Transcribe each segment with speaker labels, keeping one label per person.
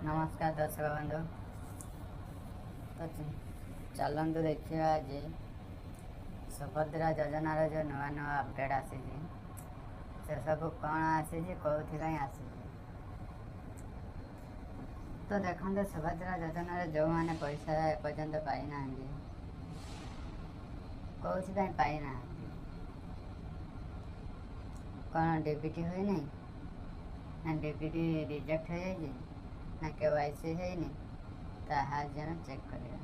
Speaker 1: ନମସ୍କାର ଦର୍ଶକ ବନ୍ଧୁ। ତ ଚାଲନ୍ତୁ ଦେଖିବା, ଆଜି ସୁଭଦ୍ରା ଯୋଜନାର ଯେଉଁ ନୂଆ ନୂଆ ଅପଡ଼େଟ୍ ଆସିଛି, ସେସବୁ କ'ଣ ଆସିଛି, କେଉଁଥିପାଇଁ ଆସିଛି। ତ ଦେଖନ୍ତୁ, ସୁଭଦ୍ରା ଯୋଜନାରେ ଯେଉଁମାନେ ପଇସା ଏପର୍ଯ୍ୟନ୍ତ ପାଇନାହାନ୍ତି, କେଉଁଥିପାଇଁ ପାଇନାହାନ୍ତି? କ'ଣ ଡିବିଟି ହୋଇନାହିଁ, ନା ଡିବିଟି ରିଜେକ୍ଟ ହୋଇଯାଇଛି, ନା କେୱାଇସି ହେଇନି, ତାହା ଆଜି ଆମେ ଚେକ୍ କରିବା।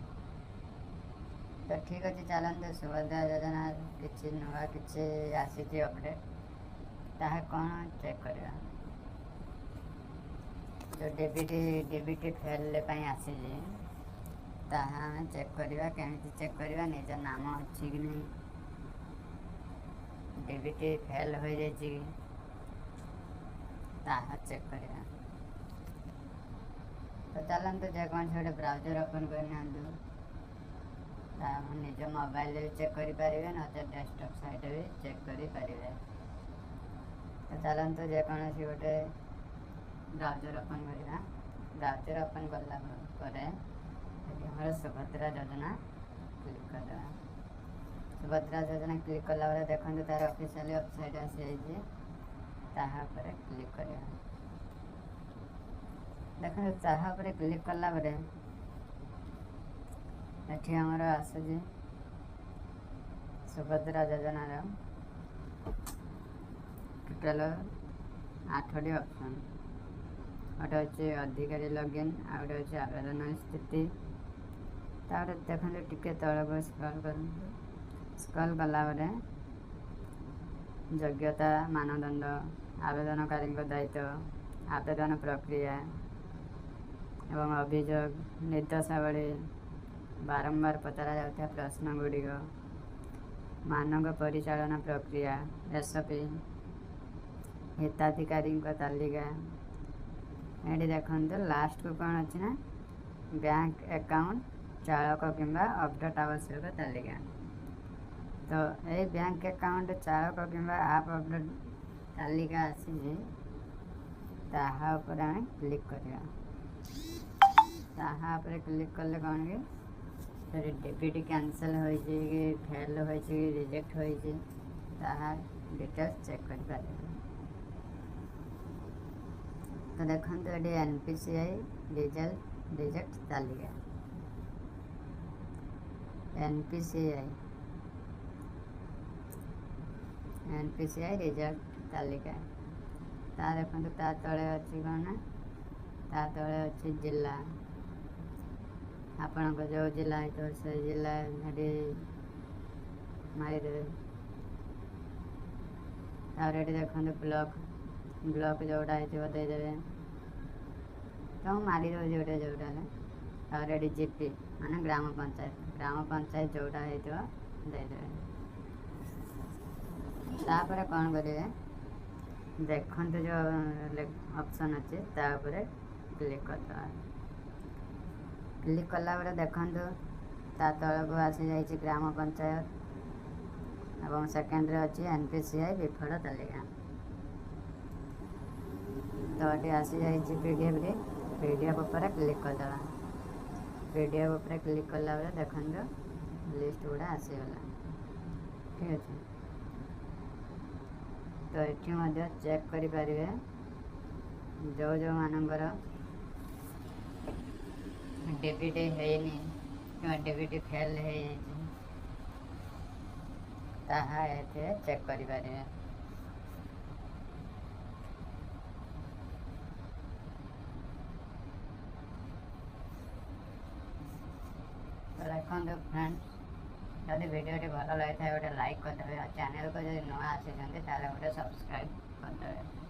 Speaker 1: ତ ଠିକ୍ ଅଛି, ଚାଲନ୍ତୁ। ସୁଭଦ୍ରା ଯୋଜନା କିଛି ନୂଆ କିଛି ଆସିଛି ଅପଡ଼େଟ୍, ତାହା କ'ଣ ଚେକ୍ କରିବା। ଯେଉଁ ଡିବିଟି ଫେଲ୍ ପାଇଁ ଆସିଛି, ତାହା ଆମେ ଚେକ୍ କରିବା। କେମିତି ଚେକ୍ କରିବା? ନିଜ ନାମ ଅଛି କି ନାହିଁ, ଡିବିଟି ଫେଲ୍ ହୋଇଯାଇଛି କି, ତାହା ଚେକ୍ କରିବା। ତ ଚାଲନ୍ତୁ, ଯେକୌଣସି ଗୋଟେ ବ୍ରାଉଜର୍ ଓପନ୍ କରିନିଅନ୍ତୁ। ତାହା ନିଜ ମୋବାଇଲରେ ବି ଚେକ୍ କରିପାରିବେ, ନଚେତ୍ ଡେସ୍କଟପ୍ ସାଇଟ୍ରେ ବି ଚେକ୍ କରିପାରିବେ। ତ ଚାଲନ୍ତୁ, ଯେକୌଣସି ଗୋଟେ ବ୍ରାଉଜର୍ ଓପନ୍ କରିବା। ବ୍ରାଉଜର୍ ଓପନ୍ କଲା ପରେ ଏଠି ଆମର ସୁଭଦ୍ରା ଯୋଜନା କ୍ଲିକ୍ କରିଦେବା। ସୁଭଦ୍ରା ଯୋଜନା କ୍ଲିକ୍ କଲା ପରେ ଦେଖନ୍ତୁ, ତାର ଅଫିସିଆଲି ୱେବସାଇଟ୍ ଆସିଯାଇଛି। ତାହା ଉପରେ କ୍ଲିକ୍ କରିବା। ଦେଖନ୍ତୁ, ତାହା ଉପରେ କ୍ଲିକ୍ କଲା ପରେ ଏଠି ଆମର ଆସୁଛି ସୁଭଦ୍ରା ଯୋଜନାର ଟୋଟାଲ 8ଟି ଅପସନ୍। ଗୋଟେ ଅଛି ଅଧିକାରୀ ଲଗ୍ଇନ୍, ଆଉ ଗୋଟେ ଅଛି ଆବେଦନ ସ୍ଥିତି। ତାପରେ ଦେଖନ୍ତୁ, ଟିକେ ତଳକୁ ସ୍କ୍ରଲ୍ କରନ୍ତୁ। ସ୍କ୍ରଲ୍ କଲା ପରେ ଯୋଗ୍ୟତା ମାନଦଣ୍ଡ, ଆବେଦନକାରୀଙ୍କ ଦାୟିତ୍ୱ, ଆବେଦନ ପ୍ରକ୍ରିୟା ଏବଂ ଅଭିଯୋଗ, ନିର୍ଦ୍ଦେଶାବଳୀ, ବାରମ୍ବାର ପଚରା ଯାଉଥିବା ପ୍ରଶ୍ନ ଗୁଡ଼ିକ, ମାନକ ପରିଚାଳନା ପ୍ରକ୍ରିୟା ଏସ୍ଓପି, ହିତାଧିକାରୀଙ୍କ ତାଲିକା। ଏଠି ଦେଖନ୍ତୁ, ଲାଷ୍ଟକୁ କ'ଣ ଅଛି ନା ବ୍ୟାଙ୍କ ଆକାଉଣ୍ଟ ଚାଳକ କିମ୍ବା ଅପଡ଼େଟ୍ ଆବଶ୍ୟକ ତାଲିକା। ତ ଏଇ ବ୍ୟାଙ୍କ ଆକାଉଣ୍ଟ ଚାଳକ କିମ୍ବା ଆପ୍ ଅପଡ଼େଟ୍ ତାଲିକା ଆସିଛି, ତାହା ଉପରେ ଆମେ କ୍ଲିକ୍ କରିବା। ତାହା ଉପରେ କ୍ଲିକ୍ କଲେ କ'ଣ କି ସେଠି ଡିବିଟି କ୍ୟାନସେଲ୍ ହୋଇଛି କି ଫେଲ୍ ହୋଇଛି କି ରିଜେକ୍ଟ ହୋଇଛି, ତାହା ଡିଟେଲ୍ସ ଚେକ୍ କରିପାରିବେ। ତ ଦେଖନ୍ତୁ, ଏଠି N P C I reject ତାଲିକା, N P C I reject ତାଲିକା। ତା ଦେଖନ୍ତୁ, ତା ତଳେ ଅଛି କ'ଣ ନା ତା ତଳେ ଅଛି ଜିଲ୍ଲା। ଆପଣଙ୍କ ଯେଉଁ ଜିଲ୍ଲା ହେଇଥିବ, ସେଇ ଜିଲ୍ଲା ଏଠି ମାରିଦେବେ। ତାପରେ ଏଠି ଦେଖନ୍ତୁ, ବ୍ଲକ୍, ବ୍ଲକ୍ ଯେଉଁଟା ହେଇଥିବ ଦେଇଦେବେ। ତ ମୁଁ ମାରିଦେଉଛି ଗୋଟେ ଯେଉଁଟା ହେଲେ। ତାପରେ ଏଠି ଜିପି ମାନେ ଗ୍ରାମ ପଞ୍ଚାୟତ, ଗ୍ରାମ ପଞ୍ଚାୟତ ଯେଉଁଟା ହେଇଥିବ ଦେଇଦେବେ। ତାପରେ କ'ଣ କରିବେ? ଦେଖନ୍ତୁ, ଯେଉଁ ଅପସନ୍ ଅଛି ତା ଉପରେ କ୍ଲିକ୍ କରିଦେବା। କ୍ଲିକ୍ କଲା ପରେ ଦେଖନ୍ତୁ, ତା ତଳକୁ ଆସିଯାଇଛି ଗ୍ରାମ ପଞ୍ଚାୟତ ଏବଂ ସେକେଣ୍ଡରେ ଅଛି ଏନ୍ ପି ସି I ବିଫଳ ତାଲିକା। ତ ଏଠି ଆସିଯାଇଛି ପିଡ଼ିଏଫ୍ରେ। ପିଡ଼ିଏଫ୍ ଉପରେ କ୍ଲିକ୍ କରିଦେବା। ପିଡ଼ିଏଫ୍ ଉପରେ କ୍ଲିକ୍ କଲା ପରେ ଦେଖନ୍ତୁ, ଲିଷ୍ଟ ଗୁଡ଼ା ଆସିଗଲା। ଠିକ୍ ଅଛି। ତ ଏଠି ମଧ୍ୟ ଚେକ୍ କରିପାରିବେ, ଯେଉଁ ଯେଉଁମାନଙ୍କର ଡିବିଟି ହେଇନି କିମ୍ବା ଡିବିଟି ଫେଲ୍ ହେଇଯାଇଛି, ତାହା ଏଥିରେ ଚେକ୍ କରିପାରିବେ। ତ ଦେଖନ୍ତୁ ଫ୍ରେଣ୍ଡସ୍, ଯଦି ଭିଡ଼ିଓଟି ଭଲ ଲାଗିଥାଏ, ଗୋଟେ ଲାଇକ୍ କରିଦେବେ ଆଉ ଚ୍ୟାନେଲକୁ ଯଦି ନୂଆ ଆସିଛନ୍ତି, ତାହେଲେ ଗୋଟେ ସବସ୍କ୍ରାଇବ୍ କରିଦେବେ।